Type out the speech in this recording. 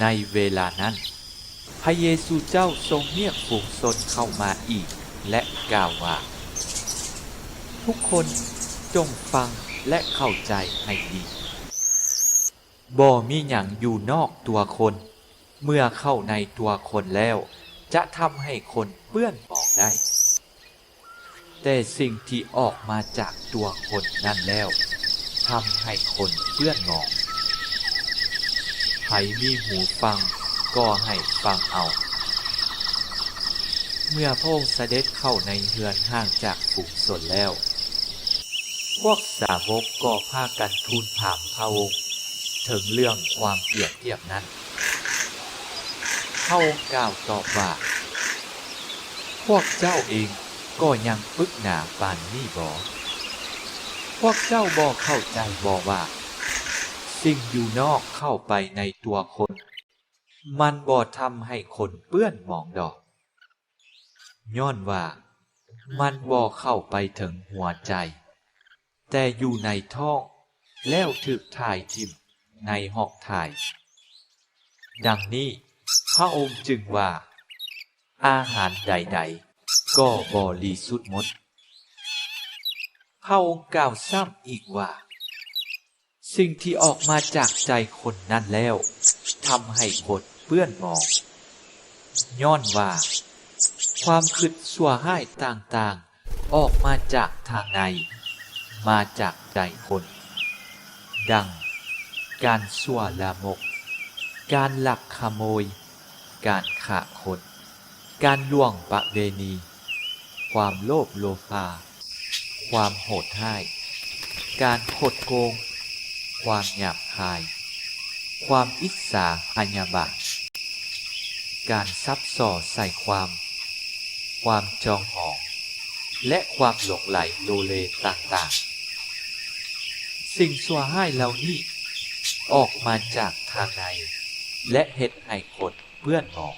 ໃນເວລານັ້ນ, ພະເຢຊູເຈົ້າຊົງຮຽກຝູງຊົນເຂົ້າມາອີກ ແລະ ກ່າວວ່າ, ທຸກຄົນຈົ່ງຟັງ ແລະ ເຂົ້າໃຈໃຫ້ດີ. ບໍ່ມີຫຍັງຢູ່ນອກຕົວຄົນ, ເມື່ອເຂົ້າໃນຕົວຄົນແລ້ວ ຈະທຳໃຫ້ຄົນເປື້ອນໝອງໄດ້. ແຕ່ສິ່ງທີ່ອອກມາຈາກຕົວຄົນນັ້ນແລ້ວ ທຳໃຫ້ຄົນເປື້ອນໝອງ. ໃຜມີຫູຟັງກໍໃຫ້ຟັງເອົາ. ເມື່ອພະອົງສະເດັດເຂົ້າໃນເຮືອນຫ່າງຈາກຝູງຊົນແລ້ວ, ພວກສາວົກກໍພາກັນທູນຖາມພະອົງເຖິງເລື່ອງຄວາມປຽບທຽບນັ້ນ. ພະອົງກ່າວຕອບວ່າ, ພວກເຈົ້າເອງກໍຍັງປຶກໜາປານນີ້ບໍ? ພວກເຈົ້າບໍ່ເຂົ້າໃຈບໍວ່າ ສິ່ງຢູ່ນອກເຂົ້າໄປໃນຕົວຄົນ ມັນບໍ່ທຳໃຫ້ຄົນເປື້ອນໝອງດອກ, ຍ້ອນວ່າມັນບໍ່ເຂົ້າໄປເຖິງຫົວໃຈ, ແຕ່ຢູ່ໃນທ້ອງ ແລ້ວຖືກຖ່າຍຖິ້ມໃນຮອກຖ່າຍ. ດັ່ງນີ້ ພະອົງຈຶ່ງວ່າ ອາຫານໃດໆກໍບໍລິສຸດໝົດ. ພະອົງກ່າວຊ້ຳອີກວ່າ, ສິ່ງທີ່ອອກມາຈາກໃຈຄົນນັ້ນແລ້ວ ທຳໃຫ້ຄົນເປື້ອນໝອງ, ຍ້ອນວ່າຄວາມຄິດຊົ່ວຮ້າຍຕ່າງໆ ອອກມາຈາກທາງໃນ, ມາຈາກໃຈຄົນ, ດັ່ງ ການຊົ່ວລາມົກ, ການລັກຂະໂມຍ, ການຂ້າຄົນ, ການລ່ວງປະເວນີ, ຄວາມໂລບໂລພາ, ຄວາມໂຫດຮ້າຍ, ການຄົດໂກງ, ຄວາມຫຍາບຄາຍ, ຄວາມອິດສາພະຍາບາດ, ການສັບສໍ່ໃສ່ຄວາມ, ຄວາມຈອງຫອງ ແລະ ຄວາມຫຼົງໄຫຼໂລເລຕ່າງໆ. ສິ່ງຊົ່ວຮ້າຍເຫຼົ່ານີ້ອອກມາຈາກທາງໃນ ແລະ ເຮັດໃຫ້ຄົນເປື້ອນໝອງ.